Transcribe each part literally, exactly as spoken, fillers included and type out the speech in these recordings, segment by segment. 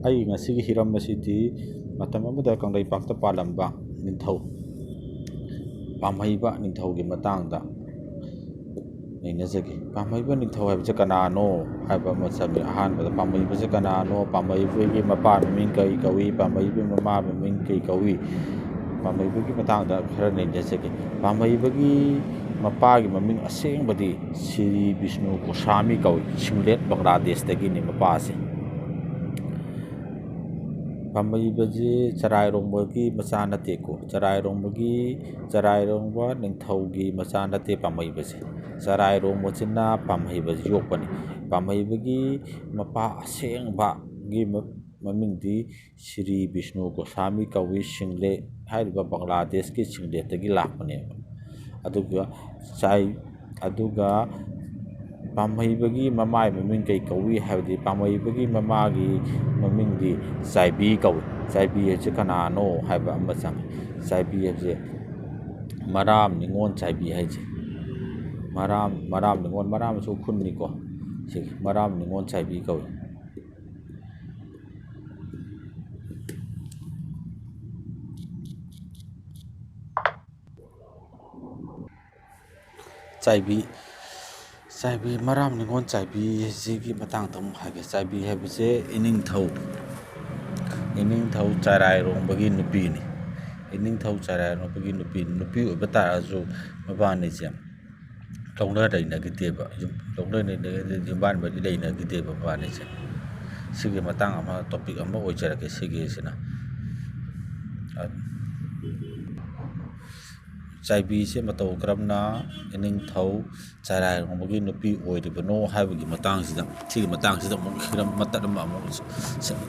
ꯑꯩꯒꯤ ꯉꯁꯤꯒꯤ ꯍꯤꯔꯝ ꯑꯁꯤꯗꯤ ꯃꯇꯝ ꯑꯃꯗ ꯀꯪꯂꯩꯄꯥꯛꯇ ꯄꯥꯜꯂꯝꯕ ꯅꯤꯡꯊꯧ ꯄꯥꯝꯍꯩꯕ ꯅꯤꯡꯊꯧꯒꯤ ꯃꯇꯥꯡꯗ ꯅꯩꯅꯖꯒꯦ꯫ ꯄꯥꯝꯍꯩꯕ ꯅꯤꯡꯊꯧ ꯍꯥꯏꯕꯁꯦ ꯀꯅꯥꯅꯣ ꯍꯥꯏꯕ ꯑꯃ ꯆꯪꯉꯤ꯫ ꯑꯍꯥꯟꯕꯗ ꯄꯥꯝꯍꯩꯕꯁꯦ ꯀꯅꯥꯅꯣ? ꯄꯥꯝꯍꯩꯕꯒꯤ ꯃꯄꯥ ꯃꯃꯤꯡ ꯀꯔꯤ ꯀꯧꯏ? ꯄꯥꯝꯍꯩꯕꯒꯤ ꯃꯃꯥ ꯃꯃꯤꯡ ꯀꯔꯤ ꯀꯧꯏ? ꯄꯥꯝꯍꯩꯕꯒꯤ ꯃꯇꯥꯡꯗ ꯈꯔ ꯅꯩꯅꯖꯒꯦ꯫ ꯄꯥꯝꯍꯩꯕꯒꯤ ꯃꯄꯥꯒꯤ ꯃꯃꯤꯡ ꯑꯁꯦꯡꯕꯗꯤ ꯁ꯭ꯔꯤ ꯕꯤꯁꯅꯨ ꯒꯣꯁꯥꯃꯤ ꯀꯧꯏ꯫ ꯁꯤꯡꯂꯦꯠ ꯕꯪꯒ꯭ꯂꯥꯗꯦꯁꯇꯒꯤꯅꯤ ꯃꯄꯥ ꯑꯁꯦ꯫ ꯄꯥꯝꯍꯩꯕꯁꯤ ꯆꯔꯥꯏꯔꯣꯡꯕꯒꯤ ꯃꯆꯥ ꯅꯠꯇꯦꯀꯣ꯫ ꯆꯔꯥꯏꯔꯣꯡꯕꯒꯤ, ꯆꯔꯥꯏꯔꯣꯡꯕ ꯅꯤꯡꯊꯧꯒꯤ ꯃꯆꯥ ꯅꯠꯇꯦ ꯄꯥꯝꯍꯩꯕꯁꯦ꯫ ꯆꯔꯥꯏꯔꯣꯡꯕꯁꯤꯅ ꯄꯥꯝꯍꯩꯕꯁꯤ ꯌꯣꯛꯄꯅꯤ꯫ ꯄꯥꯝꯍꯩꯕꯒꯤ ꯃꯄꯥ ꯑꯁꯦꯡꯕꯒꯤ ꯃ-, ꯃꯃꯤꯡꯗꯤ ꯁ꯭ꯔꯤ ꯕꯤꯁꯅꯨ ꯒꯣꯁꯥꯃꯤ ꯀꯧꯏ꯫ ꯁꯤꯡꯂꯦ ꯍꯥꯏꯔꯤꯕ ꯕꯪꯒ꯭ꯂꯥꯗꯦꯁꯀꯤ ꯁꯤꯡꯂꯦꯠꯇꯒꯤ ꯂꯥꯛꯄꯅꯦꯕ꯫ ꯑꯗꯨꯒ ꯆꯥꯏ-, ꯑꯗꯨꯒ ꯄꯥꯝꯍꯩꯕꯒꯤ ꯃꯃꯥꯒꯤ ꯃꯃꯤꯡ ꯀꯩ ꯀꯧꯏ ꯍꯥꯏꯕꯗꯤ, ꯄꯥꯝꯍꯩꯕꯒꯤ ꯃꯃꯥꯒꯤ ꯃꯃꯤꯡꯗꯤ ꯆꯥꯏꯕꯤ ꯀꯧꯏ꯫ ꯆꯥꯏꯕꯤ ꯍꯥꯏꯁꯦ ꯀꯅꯥꯅꯣ ꯍꯥꯏꯕ ꯑꯃ ꯆꯪꯉꯤ꯫ ꯆꯥꯏꯕꯤ ꯍꯥꯏꯕꯁꯦ ꯃꯔꯥꯝ ꯅꯤꯉꯣꯜ ꯆꯥꯏꯕꯤ ꯍꯥꯏꯁꯦ꯫ ꯃꯔꯥꯝ, ꯃꯔꯥꯝ ꯅꯤꯉꯣꯜ, ꯃꯔꯥꯝꯁꯨ ꯎꯈ꯭ꯔꯨꯜꯅꯤꯀꯣ꯫ ꯁꯤꯒꯤ ꯃꯔꯥꯝ ꯅꯤꯉꯣꯜ ꯆꯥꯏꯕꯤ ꯀꯧꯏ꯫ ꯆꯥꯏꯕꯤ, ꯆꯥꯏꯕꯤ, ꯃꯔꯥꯝ ꯅꯤꯉꯣꯜ ꯆꯥꯏꯕꯤ ꯑꯁꯤꯒꯤ ꯃꯇꯥꯡꯗ ꯑꯃꯨꯛ ꯍꯥꯏꯒꯦ꯫ ꯆꯥꯏꯕꯤ ꯍꯥꯏꯕꯁꯦ ꯏꯅꯤꯡꯊꯧ, ꯏꯅꯤꯡꯊꯧ ꯆꯔꯥꯏꯔꯣꯡꯕꯒꯤ ꯅꯨꯄꯤꯅꯤ꯫ ꯏꯅꯤꯡꯊꯧ ꯆꯔꯥꯏꯔꯣꯡꯕꯒꯤ ꯅꯨꯄꯤ, ꯅꯨꯄꯤ ꯑꯣꯏꯕ ꯇꯥꯔꯁꯨ ꯃꯕꯥꯅꯤꯁꯦ ꯂꯧꯅ ꯂꯩꯅꯈꯤꯗꯦꯕ꯫ ꯌꯨꯝ, ꯂꯧꯅ ꯂꯩꯅꯈꯤꯗꯦ, ꯌꯨꯝꯕꯥꯟ ꯃꯔꯤ ꯂꯩꯅꯈꯤꯗꯦꯕ ꯃꯕꯥꯅꯤꯁꯦ꯫ ꯁꯤꯒꯤ ꯃꯇꯥꯡ ꯑꯃ, topic ꯑꯃ ꯑꯣꯏꯖꯔꯛꯀꯦ ꯁꯤꯒꯤꯁꯤꯅ꯫ ꯑ, ꯆꯥꯏꯕꯤꯁꯦ ꯃꯇꯧ ꯀꯔꯝꯅ ꯏꯅꯤꯡꯊꯧ ꯆꯔꯥꯏꯔꯣꯡꯕꯒꯤ ꯅꯨꯄꯤ ꯑꯣꯏꯔꯤꯕꯅꯣ ꯍꯥꯏꯕꯒꯤ ꯃꯇꯥꯡꯁꯤꯗ, ꯁꯤꯒꯤ ꯃꯇꯥꯡꯁꯤꯗ ꯑꯃꯨꯛ ꯍꯤꯔꯝ ꯃꯇꯠ ꯑꯃ ꯑꯃꯨꯛ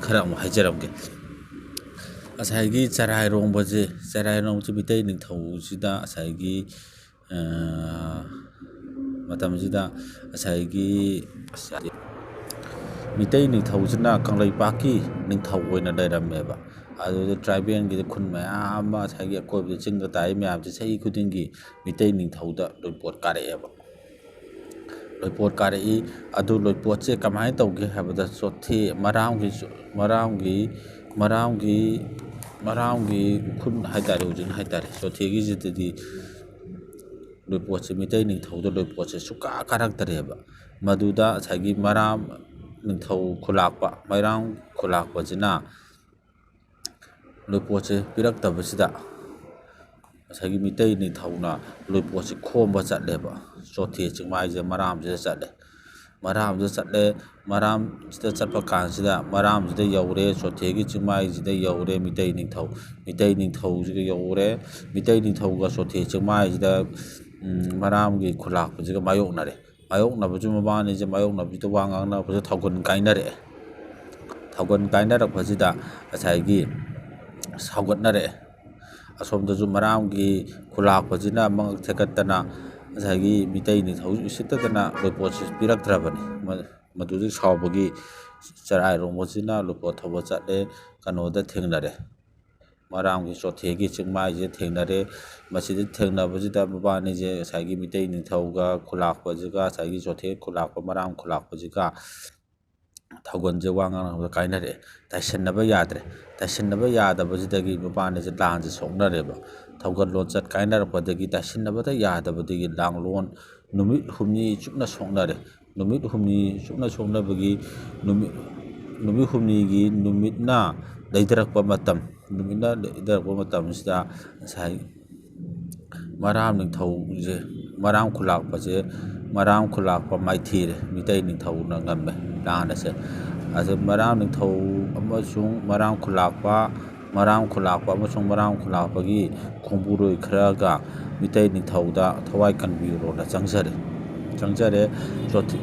ꯈꯔ ꯑꯃꯨꯛ ꯍꯥꯏꯖꯔꯝꯒꯦ꯫ ꯉꯁꯥꯏꯒꯤ ꯆꯔꯥꯏꯔꯣꯡꯕꯁꯦ, ꯆꯔꯥꯏꯔꯣꯡꯕꯁꯦ ꯃꯤꯇꯩ ꯅꯤꯡꯊꯧꯁꯤꯗ ꯉꯁꯥꯏꯒꯤ, ꯑ, ꯃꯇꯝꯁꯤꯗ ꯉꯁꯥꯏꯒꯤ ꯃꯤꯇꯩ ꯅꯤꯡꯊꯧꯁꯤꯅ ꯀꯪꯂꯩꯄꯥꯛꯀꯤ ꯅꯤꯡꯊꯧ ꯑꯣꯏꯅ ꯂꯩꯔꯝꯃꯦꯕ꯫ ꯑꯗꯨꯗ tribalꯒꯤꯗ ꯈꯨꯟ ꯃꯌꯥꯝ ꯑꯃ ꯉꯁꯥꯏꯒꯤ ꯑꯀꯣꯏꯕꯗ ꯆꯤꯡꯗ ꯇꯥꯔꯤ ꯃꯌꯥꯝꯁꯦ ꯆꯍꯤ ꯈꯨꯗꯤꯡꯒꯤ ꯃꯤꯇꯩ ꯅꯤꯡꯊꯧꯗ ꯂꯣꯏꯄꯣꯠ ꯀꯥꯔꯛꯑꯦꯕ꯫ ꯂꯣꯏꯄꯣꯠ ꯀꯥꯔꯛꯏ꯫ ꯑꯗꯨ ꯂꯣꯏꯄꯣꯠꯁꯦ ꯀꯃꯥꯏꯅ ꯇꯧꯒꯦ ꯍꯥꯏꯕꯗ, ꯆꯣꯊꯦ ꯃꯔꯥꯝꯒꯤ, ꯃꯔꯥꯝꯒꯤ, ꯃꯔꯥꯝꯒꯤ, ꯃꯔꯥꯝꯒꯤ ꯎꯈ꯭ꯔꯨꯜ ꯍꯥꯏꯇꯥꯔꯦ, ꯍꯧꯖꯤꯛ ꯍꯥꯏꯇꯥꯔꯦ, ꯆꯣꯊꯦꯒꯤꯁꯤꯗꯗꯤ ꯂꯣꯏꯄꯣꯠꯁꯦ, ꯃꯤꯇꯩ ꯅꯤꯡꯊꯧꯗ ꯂꯣꯏꯄꯣꯠꯁꯦ ꯁꯨꯛꯀꯥ ꯀꯥꯔꯛꯇꯔꯦꯕ꯫ ꯃꯗꯨꯗ ꯉꯁꯥꯏꯒꯤ ꯃꯔꯥꯝ ꯅꯤꯡꯊꯧ ꯈꯨꯂꯥꯛꯄ, ꯃꯩꯔꯥꯡ ꯈꯨꯂꯥꯛꯄꯁꯤꯅ ꯂꯣꯏꯄꯣꯠꯁꯦ ꯄꯤꯔꯛꯇꯕꯁꯤꯗ, ꯉꯁꯥꯏꯒꯤ ꯃꯤꯇꯩ ꯅꯤꯡꯊꯧꯅ ꯂꯣꯏꯄꯣꯠꯁꯦ ꯈꯣꯝꯕ ꯆꯠꯂꯦꯕ꯫ ꯆꯣꯊꯦ ꯆꯤꯡꯃꯥꯏꯁꯦ ꯃꯔꯥꯝꯁꯤꯗ ꯆꯠꯂꯦ꯫ ꯃꯔꯥꯝꯁꯤꯗ ꯆꯠꯂꯦ꯫ ꯃꯔꯥꯝꯁꯤꯗ ꯆꯠꯄ ꯀꯥꯟꯁꯤꯗ, ꯃꯔꯥꯝꯁꯤꯗ ꯌꯧꯔꯦ, ꯆꯣꯊꯦꯒꯤ ꯆꯤꯡꯃꯥꯏꯁꯤꯗ ꯌꯧꯔꯦ ꯃꯤꯇꯩ ꯅꯤꯡꯊꯧ꯫ ꯃꯤꯇꯩ ꯅꯤꯡꯊꯧꯁꯤꯒ ꯌꯧꯔꯦ꯫ ꯃꯤꯇꯩ ꯅꯤꯡꯊꯧꯒ ꯆꯣꯊꯦ ꯆꯤꯡꯃꯥꯏꯁꯤꯗ, ꯎꯝ, ꯃꯔꯥꯝꯒꯤ ꯈꯨꯂꯥꯛꯄꯁꯤꯒ ꯃꯥꯌꯣꯛꯅꯔꯦ꯫ ꯃꯥꯌꯣꯛꯅꯕꯁꯨ, ꯃꯕꯥꯅꯤꯁꯦ ꯃꯥꯌꯣꯛꯅꯕꯁꯤꯗ ꯋꯥ ꯉꯥꯡꯅꯕꯗ ꯊꯧꯒꯟ ꯀꯥꯏꯅꯔꯛꯑꯦ꯫ ꯊꯧꯒꯟ ꯀꯥꯏꯅꯔꯛꯄꯁꯤꯗ ꯉꯁꯥꯏꯒꯤ ꯁꯥꯎꯒꯠꯅꯔꯛꯑꯦ꯫ ꯑꯁꯣꯝꯗꯁꯨ ꯃꯔꯥꯝꯒꯤ ꯈꯨꯂꯥꯛꯄꯁꯤꯅ ꯃꯉꯛ ꯊꯦꯛꯀꯠꯇꯅ ꯉꯁꯥꯏꯒꯤ ꯃꯤꯇꯩ ꯅꯤꯡꯊꯧ ꯎꯁꯤꯠꯇꯗꯅ ꯂꯣꯏꯄꯣꯠꯁꯤ ꯄꯤꯔꯛꯇ꯭ꯔꯕꯅꯤ꯫ ꯃ-, ꯃꯗꯨꯗꯒꯤ ꯁꯥꯎꯕꯒꯤ ꯆꯔꯥꯏꯔꯣꯡꯕꯁꯤꯅ ꯂꯣꯏꯄꯣꯠ ꯊꯧꯕ ꯆꯠꯂꯦ, ꯀꯩꯅꯣꯗ ꯊꯦꯡꯅꯔꯦ꯫ ꯃꯔꯥꯝꯒꯤ ꯆꯣꯊꯦꯒꯤ ꯆꯤꯡꯃꯥꯏꯁꯦ ꯊꯦꯡꯅꯔꯦ꯫ ꯃꯁꯤꯗ ꯊꯦꯡꯅꯕꯁꯤꯗ ꯃꯕꯥꯅꯤꯁꯦ ꯉꯁꯥꯏꯒꯤ ꯃꯤꯇꯩ ꯅꯤꯡꯊꯧꯒ ꯈꯨꯂꯥꯛꯄꯁꯤꯒ, ꯉꯁꯥꯏꯒꯤ ꯆꯣꯊꯦ ꯈꯨꯂꯥꯛꯄ, ꯃꯔꯥꯝ ꯈꯨꯂꯥꯛꯄꯁꯤꯒ ꯊꯧꯒꯟꯁꯦ ꯋꯥ ꯉꯥꯡꯅꯕꯗ ꯀꯥꯏꯅꯔꯛꯑꯦ꯫ ꯇꯥꯏꯁꯟꯅꯕ ꯌꯥꯗ꯭ꯔꯦ꯫ ꯇꯥꯏꯁꯟꯅꯕ ꯌꯥꯗꯕꯁꯤꯗꯒꯤ ꯃꯕꯥꯅꯤꯁꯦ ꯂꯥꯟꯁꯦ ꯁꯣꯛꯅꯔꯦꯕ꯫ ꯊꯧꯒꯜ ꯂꯣꯟꯆꯠ ꯀꯥꯏꯅꯔꯛꯄꯗꯒꯤ, ꯇꯥꯏꯁꯟꯅꯕꯗ ꯌꯥꯗꯕꯗꯒꯤ ꯂꯥꯡꯂꯣꯟ ꯅꯨꯃꯤꯠ ꯍꯨꯝꯅꯤ ꯆꯨꯞꯅ ꯁꯣꯛꯅꯔꯦ꯫ ꯅꯨꯃꯤꯠ ꯍꯨꯝꯅꯤ ꯆꯨꯞꯅ ꯁꯣꯛꯅꯕꯒꯤ ꯅꯨꯃꯤꯠ, ꯅꯨꯃꯤꯠ ꯍꯨꯝꯅꯤꯒꯤ ꯅꯨꯃꯤꯠꯅ ꯂꯩꯊꯔꯛꯄ ꯃꯇꯝ, ꯅꯨꯃꯤꯠꯅ ꯂꯩꯊꯔꯛꯄ ꯃꯇꯝꯁꯤꯗ ꯉꯁꯥꯏ ꯃꯔꯥꯝ ꯅꯤꯡꯊꯧꯁꯦ, ꯃꯔꯥꯝ ꯈꯨꯂꯥꯛꯄꯁꯦ, ꯃꯔꯥꯝ ꯈꯨꯂꯥꯛꯄ ꯃꯥꯏꯊꯤꯔꯦ, ꯃꯤꯇꯩ ꯅꯤꯡꯊꯧꯅ ꯉꯝꯃꯦ ꯂꯥꯟ ꯑꯁꯦ꯫ ꯑꯗꯨ ꯃꯔꯥꯝ ꯅꯤꯡꯊꯧ ꯑꯃꯁꯨꯡ ꯃꯔꯥꯝ ꯈꯨꯂꯥꯛꯄ, ꯃꯔꯥꯝ ꯈꯨꯂꯥꯛꯄ ꯑꯃꯁꯨꯡ ꯃꯔꯥꯝ ꯈꯨꯂꯥꯛꯄꯒꯤ ꯈꯣꯡꯕꯨꯔꯣꯏ ꯈꯔꯒ ꯃꯤꯇꯩ ꯅꯤꯡꯊꯧꯗ ꯊꯋꯥꯏ ꯀꯟꯕꯤꯔꯣꯅ ꯆꯪꯖꯔꯦ꯫ ꯆꯪꯖꯔꯦ꯫ ꯆꯣꯊꯦ-,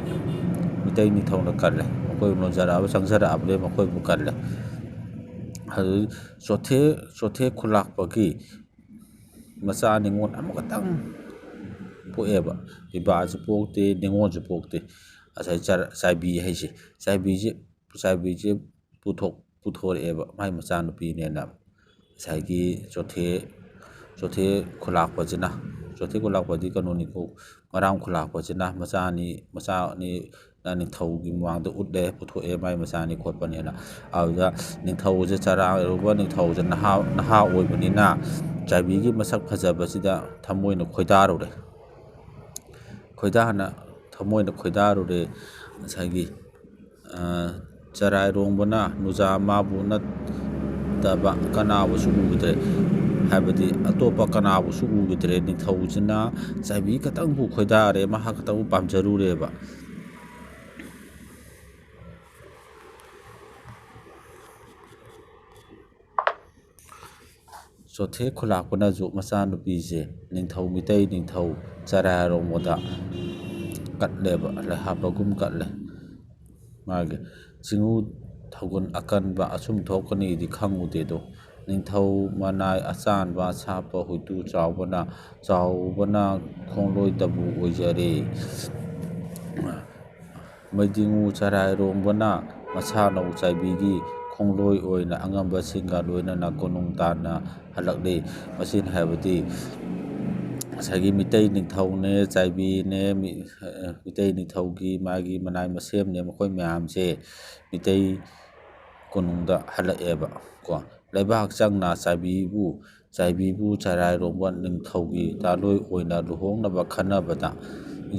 ꯃꯤꯇꯩ ꯅꯤꯡꯊꯧꯅ ꯀꯜꯂꯦ꯫ ꯃꯈꯣꯏꯕꯨ ꯅꯣꯟꯖꯔꯛꯑꯕ, ꯆꯪꯖꯔꯛꯑꯕꯅꯤꯅ ꯃꯈꯣꯏꯕꯨ ꯀꯜꯂꯦ꯫ ꯑꯗꯨ ꯆꯣꯊꯦ, ꯆꯣꯊꯦ ꯈꯨꯂꯥꯛꯄꯒꯤ ꯃꯆꯥ ꯅꯤꯉꯣꯜ ꯑꯃꯈꯛꯇꯪ ꯄꯣꯛꯑꯦꯕ꯫ ꯏꯄꯥꯁꯨ ꯄꯣꯛꯇꯦ, ꯅꯤꯉꯣꯜꯁꯨ ꯄꯣꯛꯇꯦ꯫ ꯉꯁꯥꯏ ꯆꯔ-, ꯆꯥꯏꯕꯤ ꯍꯥꯏꯁꯦ, ꯆꯥꯏꯕꯤꯁꯦ, ꯆꯥꯏꯕꯤꯁꯦ ꯄꯨꯊꯣꯛ-, ꯄꯨꯊꯣꯔꯛꯑꯦꯕ, ꯃꯥꯏ ꯃꯆꯥꯅꯨꯄꯤꯅꯦꯅ꯫ ꯉꯁꯥꯏꯒꯤ ꯆꯣꯊꯦ, ꯆꯣꯊꯦ ꯈꯨꯂꯥꯛꯄꯁꯤꯅ ꯆꯣꯊꯦ ꯈꯨꯂꯥꯛꯄꯗꯤ ꯀꯩꯅꯣꯅꯤꯀꯣ, ꯃꯔꯥꯝ ꯈꯨꯂꯥꯛꯄꯁꯤꯅ ꯃꯆꯥꯅꯤ, ꯃꯆꯥꯅꯤ, ꯅꯤꯡꯊꯧꯒꯤ ꯃꯃꯥꯡꯗ ꯎꯠꯂꯦ, ꯄꯨꯊꯣꯛꯑꯦ, ꯃꯥꯏ ꯃꯆꯥꯅꯤ ꯈꯣꯠꯄꯅꯦꯅ꯫ ꯑꯗꯨꯗ ꯅꯤꯡꯊꯧꯁꯦ ꯆꯔꯥꯏꯔꯣꯡꯕ ꯅꯤꯡꯊꯧꯁꯦ ꯅꯍꯥ, ꯅꯍꯥ ꯑꯣꯏꯕꯅꯤꯅ ꯆꯥꯏꯕꯤꯒꯤ ꯃꯁꯛ ꯐꯖꯕꯁꯤꯗ ꯊꯃꯣꯏꯅ ꯈꯣꯏꯗꯥꯔꯨꯔꯦ꯫ ꯈꯣꯏꯗꯥꯅ, ꯊꯃꯣꯏꯅ ꯈꯣꯏꯗꯥꯔꯨꯔꯦ꯫ ꯉꯁꯥꯏꯒꯤ, ꯑ, ꯆꯔꯥꯏꯔꯣꯡꯕꯅ ꯅꯨꯖꯥ ꯃꯥꯕꯨ ꯅꯠꯇꯕ ꯀꯅꯥꯕꯨꯁꯨ ꯎꯈꯤꯗ꯭ꯔꯦ꯫ ꯍꯥꯏꯕꯗꯤ ꯑꯇꯣꯞꯄ ꯀꯅꯥꯕꯨꯁꯨ ꯎꯈꯤꯗ꯭ꯔꯦ꯫ ꯅꯤꯡꯊꯧꯁꯤꯅ ꯆꯥꯏꯕꯤ ꯈꯛꯇꯪꯕꯨ ꯈꯣꯏꯗꯥꯔꯦ, ꯃꯍꯥꯛ ꯈꯛꯇꯪꯕꯨ ꯄꯥꯝꯖꯔꯨꯔꯦꯕ꯫ ꯆꯣꯊꯦ ꯈꯨꯂꯥꯛꯄꯅꯁꯨ ꯃꯆꯥꯅꯨꯄꯤꯁꯦ ꯅꯤꯡꯊꯧ, ꯃꯤꯇꯩ ꯅꯤꯡꯊꯧ ꯆꯔꯥꯏꯔꯣꯡꯕꯗ ꯀꯠꯂꯦꯕ, ꯂꯩꯍꯥꯞꯄꯒꯨꯝ ꯀꯠꯂꯦ꯫ ꯃꯥꯒꯤ ꯆꯤꯡꯉꯨ ꯊꯧꯒꯜ ꯑꯀꯟꯕ ꯑꯆꯨꯝ ꯊꯣꯛꯀꯅꯤꯗꯤ ꯈꯪꯉꯨꯗꯦꯗꯣ, ꯅꯤꯡꯊꯧ ꯃꯅꯥꯏ ꯑꯆꯥꯟꯕ ꯁꯥꯠꯄ ꯍꯨꯏꯇꯨ ꯆꯥꯎꯕꯅ, ꯆꯥꯎꯕꯅ ꯈꯣꯡꯂꯣꯏꯗꯕꯨ ꯑꯣꯏꯖꯔꯦ꯫ ꯃꯩꯗꯤꯡꯉꯨ ꯆꯔꯥꯏꯔꯣꯡꯕꯅ ꯃꯁꯥꯅꯧ ꯆꯥꯏꯕꯤꯒꯤ ꯈꯣꯡꯂꯣꯏ ꯑꯣꯏꯅ ꯑꯉꯝꯕꯁꯤꯡꯒ ꯂꯣꯏꯅꯅ ꯀꯣꯅꯨꯡ ꯇꯥꯟꯅ ꯍꯜꯂꯛꯂꯤ꯫ ꯃꯁꯤꯅ ꯍꯥꯏꯕꯗꯤ ꯉꯁꯥꯏꯒꯤ ꯃꯤꯇꯩ ꯅꯤꯡꯊꯧꯅꯦ, ꯆꯥꯏꯕꯤꯅꯦ, ꯃꯤ-, ꯃꯤꯇꯩ ꯅꯤꯡꯊꯧꯒꯤ ꯃꯥꯒꯤ ꯃꯅꯥꯏ ꯃꯁꯦꯝꯅꯦ, ꯃꯈꯣꯏ ꯃꯌꯥꯝꯁꯦ ꯃꯤꯇꯩ ꯀꯣꯅꯨꯡꯗ ꯍꯜꯂꯛꯑꯦꯕ ꯀꯣ꯫ ꯂꯩꯕꯥꯛ ꯆꯪꯅ ꯆꯥꯏꯕꯤꯕꯨ, ꯆꯥꯏꯕꯤꯕꯨ ꯆꯔꯥꯏꯔꯣꯡꯕ ꯅꯤꯡꯊꯧꯒꯤ ꯗꯥꯂꯣꯏ ꯑꯣꯏꯅ ꯂꯨꯍꯣꯡꯅꯕ ꯈꯟꯅꯕꯗ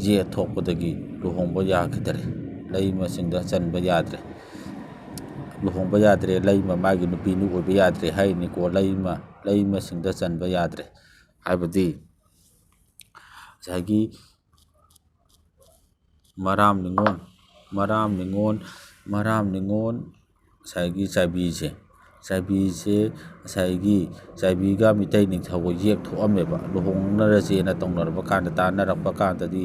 ꯌꯦꯠ ꯊꯣꯛꯄꯗꯒꯤ ꯂꯨꯍꯣꯡꯕ ꯌꯥꯈꯤꯗꯔꯦ꯫ ꯂꯩꯃꯁꯤꯡꯗ ꯆꯟꯕ ꯌꯥꯗ꯭ꯔꯦ꯫ ꯂꯨꯍꯣꯡꯕ ꯌꯥꯗ꯭ꯔꯦ, ꯂꯩꯃ ꯃꯥꯒꯤ ꯅꯨꯄꯤꯅꯨ ꯑꯣꯏꯕ ꯌꯥꯗ꯭ꯔꯦ ꯍꯥꯏꯔꯤꯅꯤꯀꯣ꯫ ꯂꯩꯃ, ꯂꯩꯃꯁꯤꯡꯗ ꯆꯟꯕ ꯌꯥꯗ꯭ꯔꯦ꯫ ꯍꯥꯏꯕꯗꯤ ꯉꯁꯥꯏꯒꯤ ꯃꯔꯥꯝ ꯅꯤꯉꯣꯜ, ꯃꯔꯥꯝ ꯅꯤꯉꯣꯜ, ꯃꯔꯥꯝ ꯅꯤꯉꯣꯜ, ꯉꯁꯥꯏꯒꯤ ꯆꯥꯏꯕꯤꯁꯦ, ꯆꯥꯏꯕꯤꯁꯦ, ꯉꯁꯥꯏꯒꯤ ꯆꯥꯏꯕꯤꯒ ꯃꯤꯇꯩ ꯅꯤꯡꯊꯧꯒ ꯌꯦꯛ ꯊꯣꯛꯑꯝꯃꯦꯕ, ꯂꯨꯍꯣꯡꯅꯔꯁꯦꯅ ꯇꯧꯅꯔꯛꯄ ꯀꯥꯟꯗ, ꯇꯥꯟꯅꯔꯛꯄ ꯀꯥꯟꯗꯗꯤ,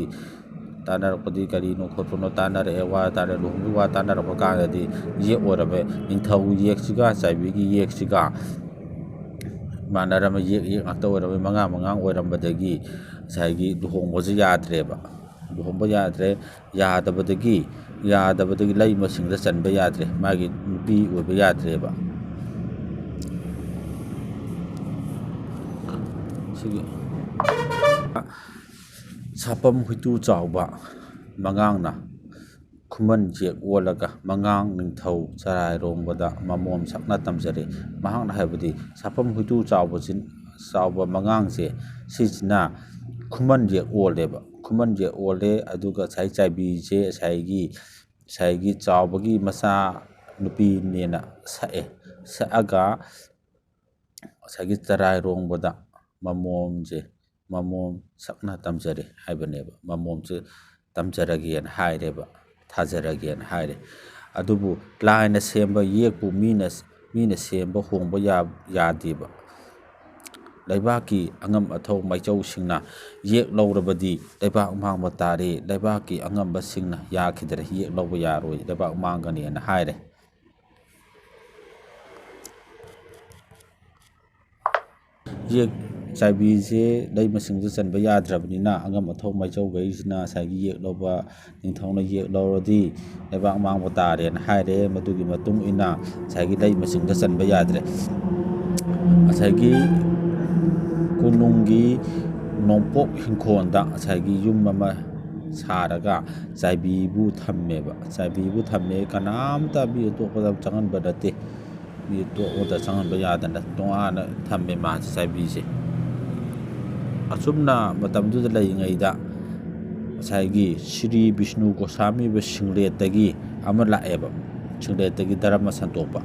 ꯇꯥꯟꯅꯔꯛꯄꯗꯤ ꯀꯔꯤꯅꯣ ꯈꯣꯠꯄꯅꯣ ꯇꯥꯟꯅꯔꯛꯑꯦ, ꯋꯥ ꯇꯥꯟꯅꯔꯦ, ꯂꯨꯍꯣꯡꯕꯒꯤ ꯋꯥ ꯇꯥꯟꯅꯔꯛꯄ ꯀꯥꯟꯗꯗꯤ ꯌꯦꯛ ꯑꯣꯏꯔꯝꯃꯦ꯫ ꯅꯤꯡꯊꯧꯒꯤ ꯌꯦꯛꯁꯤꯒ ꯆꯥꯏꯕꯤꯒꯤ ꯌꯦꯛꯁꯤꯒ ꯃꯥꯟꯅꯔꯝꯃꯦ, ꯌꯦꯛ, ꯌꯦꯛ ꯉꯥꯛꯇ ꯑꯣꯏꯔꯝꯃꯦ꯫ ꯃꯉꯥ ꯃꯉꯥ ꯑꯣꯏꯔꯝꯕꯗꯒꯤ ꯉꯁꯥꯏꯒꯤ ꯂꯨꯍꯣꯡꯕꯁꯦ ꯌꯥꯗ꯭ꯔꯦꯕ꯫ ꯂꯨꯍꯣꯡꯕ ꯌꯥꯗ꯭ꯔꯦ꯫ ꯌꯥꯗꯕꯗꯒꯤ, ꯌꯥꯗꯕꯗꯒꯤ ꯂꯩꯃꯁꯤꯡꯗ ꯆꯟꯕ ꯌꯥꯗ꯭ꯔꯦ꯫ ꯃꯥꯒꯤ ꯅꯨꯄꯤ ꯑꯣꯏꯕ ꯌꯥꯗ꯭ꯔꯦꯕ꯫ ꯁꯤꯒꯤ ꯁꯥꯄꯝ ꯍꯨꯏꯇꯨ ꯆꯥꯎꯕ ꯃꯉꯥꯡꯅ ꯈꯨꯃꯟ ꯌꯦꯛ ꯑꯣꯜꯂꯒ ꯃꯉꯥꯡ ꯅꯤꯡꯊꯧ ꯆꯔꯥꯏꯔꯣꯡꯕꯗ ꯃꯃꯣꯝ ꯁꯛꯅ ꯇꯝꯖꯔꯦ꯫ ꯃꯍꯥꯛꯅ ꯍꯥꯏꯕꯗꯤ ꯁꯥꯄꯝ ꯍꯨꯏꯇꯨ ꯆꯥꯎꯕꯁꯤ, ꯆꯥꯎꯕ ꯃꯉꯥꯡꯁꯦ, ꯁꯤꯁꯤꯅ ꯈꯨꯃꯟ ꯌꯦꯛ ꯑꯣꯜꯂꯦꯕ꯫ ꯈꯨꯃꯟ ꯌꯦꯛ ꯑꯣꯜꯂꯦ, ꯑꯗꯨꯒ ꯉꯁꯥꯏ ꯆꯥꯏꯕꯤꯁꯦ ꯉꯁꯥꯏꯒꯤ, ꯉꯁꯥꯏꯒꯤ ꯆꯥꯎꯕꯒꯤ ꯃꯆꯥ ꯅꯨꯄꯤꯅꯦꯅ ꯁꯛꯑꯦ꯫ ꯁꯛꯑꯒ ꯉꯁꯥꯏꯒꯤ ꯆꯔꯥꯏꯔꯣꯡꯕꯗ ꯃꯃꯣꯝꯁꯦ, ꯃꯃꯣꯝ ꯁꯛꯅ ꯇꯝꯖꯔꯦ ꯍꯥꯏꯕꯅꯦꯕ꯫ ꯃꯃꯣꯝꯁꯦ ꯇꯝꯖꯔꯒꯦꯅ ꯍꯥꯏꯔꯦꯕ, ꯊꯥꯖꯔꯒꯦꯅ ꯍꯥꯏꯔꯦ꯫ ꯑꯗꯨꯕꯨ ꯂꯥꯏꯅ ꯁꯦꯝꯕ ꯌꯦꯛꯄꯨ ꯃꯤꯅ, ꯃꯤꯅ ꯁꯦꯝꯕ ꯍꯣꯡꯕ ꯌꯥ-, ꯌꯥꯗꯦꯕ꯫ ꯂꯩꯕꯥꯛꯀꯤ ꯑꯉꯝ ꯑꯊꯧ ꯃꯥꯏꯆꯧꯁꯤꯡꯅ ꯌꯦꯛ ꯂꯧꯔꯕꯗꯤ ꯂꯩꯕꯥꯛ ꯃꯥꯡꯕ ꯇꯥꯔꯦ꯫ ꯂꯩꯕꯥꯛꯀꯤ ꯑꯉꯝꯕꯁꯤꯡꯅ ꯌꯥꯈꯤꯗ꯭ꯔꯦ, ꯌꯦꯛ ꯂꯧꯕ ꯌꯥꯔꯣꯏ, ꯂꯩꯕꯥꯛ ꯃꯥꯡꯒꯅꯤꯅ ꯍꯥꯏꯔꯦ꯫ ꯌꯦꯛ ꯆꯥꯏꯕꯤꯁꯦ ꯂꯩ ꯃꯁꯤꯡꯗ ꯆꯟꯕ ꯌꯥꯗ꯭ꯔꯕꯅꯤꯅ, ꯑꯉꯝ ꯑꯊꯧ ꯃꯥꯏꯆꯧꯈꯩꯁꯤꯅ ꯉꯁꯥꯏꯒꯤ ꯌꯦꯛ ꯂꯧꯕ, ꯅꯤꯡꯊꯧꯅ ꯌꯦꯛ ꯂꯧꯔꯗꯤ ꯂꯩꯕꯥꯛ ꯃꯥꯡꯕ ꯇꯥꯔꯦꯅ ꯍꯥꯏꯔꯦ꯫ ꯃꯗꯨꯒꯤ ꯃꯇꯨꯡ ꯏꯟꯅ ꯉꯁꯥꯏꯒꯤ ꯂꯩ ꯃꯁꯤꯡꯗ ꯆꯟꯕ ꯌꯥꯗ꯭ꯔꯦ꯫ ꯉꯁꯥꯏꯒꯤ ꯀꯣꯅꯨꯡꯒꯤ ꯅꯣꯡꯄꯣꯛ ꯏꯪꯈꯣꯜꯗ ꯉꯁꯥꯏꯒꯤ ꯌꯨꯝ ꯑꯃ ꯁꯥꯔꯒ ꯆꯥꯏꯕꯤꯕꯨ ꯊꯝꯃꯦꯕ꯫ ꯆꯥꯏꯕꯤꯕꯨ ꯊꯝꯃꯦ, ꯀꯅꯥꯝꯇ ꯃꯤ ꯑꯇꯣꯞꯄꯗ ꯆꯪꯍꯟꯕ ꯅꯠꯇꯦ꯫ ꯃꯤ ꯑꯇꯣꯞꯄꯗ ꯆꯪꯍꯟꯕ ꯌꯥꯗꯅ ꯇꯣꯉꯥꯟꯅ ꯊꯝꯃꯦ ꯃꯥꯁꯦ, ꯆꯥꯏꯕꯤꯁꯦ꯫ ꯑꯁꯨꯝꯅ ꯃꯇꯝꯗꯨꯗ ꯂꯩꯔꯤꯉꯩꯗ ꯉꯁꯥꯏꯒꯤ ꯁ꯭ꯔꯤ ꯕꯤꯁꯅꯨ ꯒꯣꯁꯥꯃꯤꯕ ꯁꯤꯡꯂꯦꯠꯇꯒꯤ ꯑꯃ ꯂꯥꯛꯑꯦꯕ꯫ ꯁꯤꯡꯂꯦꯠꯇꯒꯤ ꯙꯔꯃ ꯁꯟꯗꯣꯛꯄ꯫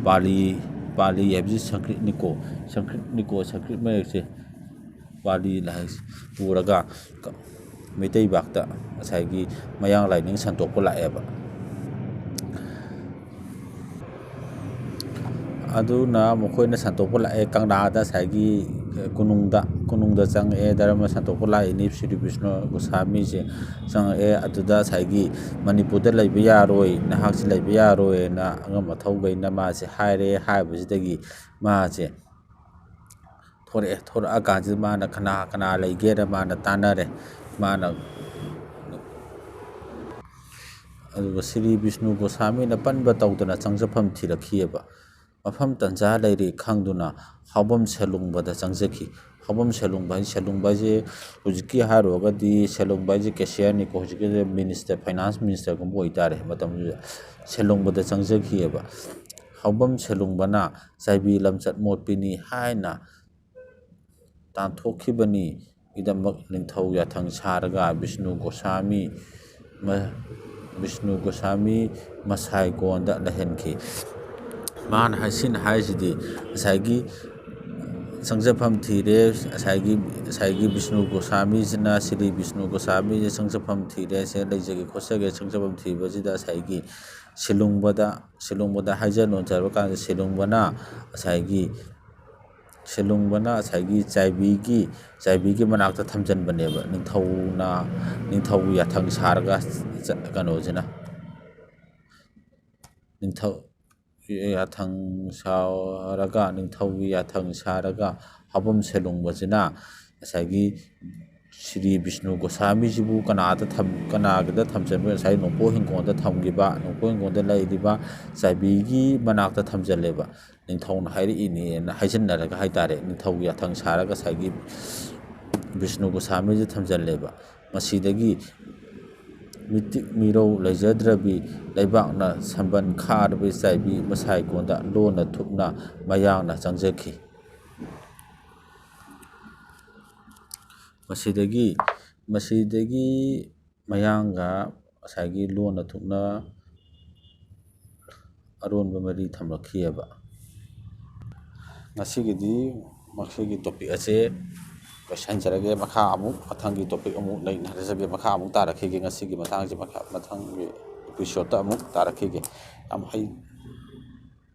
ꯄꯥꯂꯤ, ꯄꯥꯂꯤ ꯍꯥꯏꯕꯁꯤ ꯁꯪꯁꯀ꯭ꯔꯤꯠꯅꯤꯀꯣ꯫ ꯁꯪꯁꯀ꯭ꯔꯤꯠꯅꯤꯀꯣ, ꯁꯪꯁꯀ꯭ꯔꯤꯠ ꯃꯌꯦꯛꯁꯦ ꯄꯥꯂꯤ ꯂꯥꯏꯔꯤꯛ ꯄꯨꯔꯒ ꯃꯩꯇꯩ ꯕꯥꯛꯇ ꯉꯁꯥꯏꯒꯤ ꯃꯌꯥꯡ ꯂꯥꯏꯅꯤꯡ ꯁꯟꯗꯣꯛꯄ ꯂꯥꯛꯑꯦꯕ꯫ ꯑꯗꯨꯅ ꯃꯈꯣꯏꯅ ꯁꯟꯗꯣꯛꯄ ꯂꯥꯛꯑꯦ꯫ ꯀꯪꯂꯥꯗ ꯉꯁꯥꯏꯒꯤ ꯀꯣꯅꯨꯡꯗ, ꯀꯣꯅꯨꯡꯗ ꯆꯪꯉꯛꯑꯦ, ꯙꯔꯃ ꯁꯟꯗꯣꯛꯄ ꯂꯥꯛꯏꯅꯤ ꯁ꯭ꯔꯤ ꯕꯤꯁꯅꯨ ꯒꯣꯁꯥꯃꯤꯁꯦ ꯆꯪꯉꯛꯑꯦ꯫ ꯑꯗꯨꯗ ꯉꯁꯥꯏꯒꯤ ꯃꯅꯤꯄꯨꯔꯗ ꯂꯩꯕ ꯌꯥꯔꯣꯏ, ꯅꯍꯥꯛꯁꯤ ꯂꯩꯕ ꯌꯥꯔꯣꯏꯅ ꯑꯉꯝ ꯑꯊꯧꯈꯩꯅ ꯃꯥꯁꯦ ꯍꯥꯏꯔꯦ꯫ ꯍꯥꯏꯕꯁꯤꯗꯒꯤ ꯃꯥꯁꯦ ꯊꯣꯔꯛꯑꯦ꯫ ꯊꯣꯔꯛꯑꯀꯥꯟꯁꯤꯗ ꯃꯥꯅ ꯀꯅꯥ ꯀꯅꯥ ꯂꯩꯒꯦꯅ ꯃꯥꯅ ꯇꯥꯟꯅꯔꯦ꯫ ꯃꯥꯅ, ꯑꯗꯨꯒ ꯁ꯭ꯔꯤ ꯕꯤꯁꯅꯨ ꯒꯣꯁꯥꯃꯤꯅ ꯄꯟꯕ ꯇꯧꯗꯅ ꯆꯪꯖꯐꯝ ꯊꯤꯔꯛꯈꯤꯑꯕ꯫ ꯃꯐꯝ ꯇꯟꯖꯥ ꯂꯩꯔꯤ ꯈꯪꯗꯨꯅ ꯍꯥꯎꯕꯝ ꯁꯦꯂꯨꯡꯕꯗ ꯆꯪꯖꯈꯤ꯫ ꯍꯥꯎꯕꯝ ꯁꯦꯂꯨꯡꯕ ꯍꯥꯏ-, ꯁꯦꯂꯨꯡꯕ ꯍꯥꯏꯁꯦ ꯍꯧꯖꯤꯛꯀꯤ ꯍꯥꯏꯔꯨꯔꯒꯗꯤ ꯁꯦꯂꯨꯡꯕ ꯍꯥꯏꯁꯦ cashier ꯅꯤꯀꯣ, ꯍꯧꯖꯤꯛꯀꯤ minister, finance minister ꯒꯨꯝꯕ ꯑꯣꯏꯇꯥꯔꯦ꯫ ꯃꯇꯝꯗꯨꯗ ꯁꯦꯂꯨꯡꯕꯗ ꯆꯪꯖꯈꯤꯑꯕ꯫ ꯍꯥꯎꯕꯝ ꯁꯦꯂꯨꯡꯕꯅ ꯆꯥꯏꯕꯤ ꯂꯝꯆꯠ ꯃꯣꯠꯄꯤꯅꯤ ꯍꯥꯏꯅ ꯇꯥꯟꯊꯣꯛꯈꯤꯕꯅꯤ꯫ ꯒꯤꯗꯃꯛ ꯅꯤꯡꯊꯧ ꯌꯥꯊꯪ ꯁꯥꯔꯒ ꯕꯤꯁꯅꯨ ꯒꯣꯁꯥꯃꯤ, ꯃ-, ꯕꯤꯁꯅꯨ ꯒꯣꯁꯥꯃꯤ ꯃꯁꯥꯏꯒꯣꯟꯗ ꯂꯩꯍꯟꯈꯤ꯫ ꯃꯥꯅ ꯍꯥꯏꯁꯤꯅ ꯍꯥꯏꯁꯤꯗꯤ ꯉꯁꯥꯏꯒꯤ ꯆꯪꯖꯐꯝ ꯊꯤꯔꯦ, ꯉꯁꯥꯏꯒꯤ, ꯉꯁꯥꯏꯒꯤ ꯕꯤꯁꯅꯨ ꯒꯣꯁꯥꯃꯤꯁꯤꯅ, ꯁ꯭ꯔꯤ ꯕꯤꯁꯅꯨ ꯒꯣꯁꯥꯃꯤꯁꯦ ꯆꯪꯖꯐꯝ ꯊꯤꯔꯦ, ꯁꯦ ꯂꯩꯖꯒꯦ ꯈꯣꯠꯆꯒꯦ, ꯆꯪꯖꯐꯝ ꯊꯤꯕꯁꯤꯗ ꯉꯁꯥꯏꯒꯤ ꯁꯤꯂꯨꯡꯕꯗ, ꯁꯤꯂꯨꯡꯕꯗ ꯍꯥꯏꯖ ꯅꯣꯟꯖꯕ ꯀꯥꯟꯗ ꯁꯤꯂꯨꯡꯕꯅ ꯉꯁꯥꯏꯒꯤ ꯁꯦꯂꯨꯡꯕꯅ ꯉꯁꯥꯏꯒꯤ ꯆꯥꯏꯕꯤꯒꯤ, ꯆꯥꯏꯕꯤꯒꯤ ꯃꯅꯥꯛꯇ ꯊꯝꯖꯤꯟꯕꯅꯦꯕ꯫ ꯅꯤꯡꯊꯧꯅ, ꯅꯤꯡꯊꯧꯒꯤ ꯌꯥꯊꯪ ꯁꯥꯔꯒ ꯆ-, ꯀꯩꯅꯣꯁꯤꯅ, ꯅꯤꯡꯊꯧ ꯌꯥꯊꯪ ꯁꯥꯔꯒ, ꯅꯤꯡꯊꯧꯒꯤ ꯌꯥꯊꯪ ꯁꯥꯔꯒ ꯍꯥꯎꯕꯝ ꯁꯦꯂꯨꯡꯕꯁꯤꯅ ꯉꯁꯥꯏꯒꯤ ꯁ꯭ꯔꯤ ꯕꯤꯁꯅꯨ ꯒꯣꯁꯥꯃꯤꯁꯤꯕꯨ ꯀꯅꯥꯗ ꯊꯝ-, ꯀꯅꯥꯒꯤꯗ ꯊꯝꯖꯤꯟꯕ? ꯉꯁꯥꯏ ꯅꯣꯡꯄꯣꯛ ꯍꯤꯡꯒꯣꯜꯗ ꯊꯝꯈꯤꯕ, ꯅꯣꯡꯄꯣꯛ ꯍꯤꯡꯒꯣꯜꯗ ꯂꯩꯔꯤꯕ ꯆꯥꯏꯕꯤꯒꯤ ꯃꯅꯥꯛꯇ ꯊꯝꯖꯤꯜꯂꯦꯕ꯫ ꯅꯤꯡꯊꯧꯅ ꯍꯥꯏꯔꯛꯏꯅꯦꯅ ꯍꯥꯏꯖꯤꯟꯅꯔꯒ ꯍꯥꯏꯇꯥꯔꯦ, ꯅꯤꯡꯊꯧꯒꯤ ꯌꯥꯊꯪ ꯁꯥꯔꯒ ꯉꯁꯥꯏꯒꯤ ꯕꯤꯁꯅꯨ ꯒꯣꯁꯥꯃꯤꯁꯦ ꯊꯝꯖꯤꯜꯂꯦꯕ꯫ ꯃꯁꯤꯗꯒꯤ ꯃꯤꯇꯤꯛ ꯃꯤꯔꯧ ꯂꯩꯖꯗ꯭ꯔꯕꯤ, ꯂꯩꯕꯥꯛꯅ ꯁꯝꯕꯟ ꯈꯥꯔꯕꯤ ꯆꯥꯏꯕꯤ ꯃꯁꯥꯏꯒꯣꯟꯗ ꯂꯣꯟꯅ ꯊꯨꯞꯅ ꯃꯌꯥꯡꯅ ꯆꯪꯖꯈꯤ꯫ ꯃꯁꯤꯗꯒꯤ, ꯃꯁꯤꯗꯒꯤ ꯃꯌꯥꯡꯒ ꯉꯁꯥꯏꯒꯤ ꯂꯣꯟꯅ ꯊꯨꯞꯅ ꯑꯔꯣꯟꯕ ꯃꯔꯤ ꯊꯝꯂꯛꯈꯤꯑꯕ꯫ ꯉꯁꯤꯒꯤꯗꯤ ꯃꯁꯤꯒꯤ topic ꯑꯁꯦ ꯂꯣꯏꯁꯤꯟꯖꯔꯒꯦ꯫ ꯃꯈꯥ ꯑꯃꯨꯛ ꯃꯊꯪꯒꯤ topic ꯑꯃꯨꯛ ꯅꯩꯅꯔꯖꯒꯦ꯫ ꯃꯈꯥ ꯑꯃꯨꯛ ꯇꯥꯔꯛꯈꯤꯒꯦ꯫ ꯉꯁꯤꯒꯤ ꯃꯇꯥꯡꯁꯦ ꯃꯈꯥ, ꯃꯊꯪꯒꯤ episode ꯇ ꯑꯃꯨꯛ ꯇꯥꯔꯛꯈꯤꯒꯦ꯫ ꯌꯥꯝ ꯍꯩ-,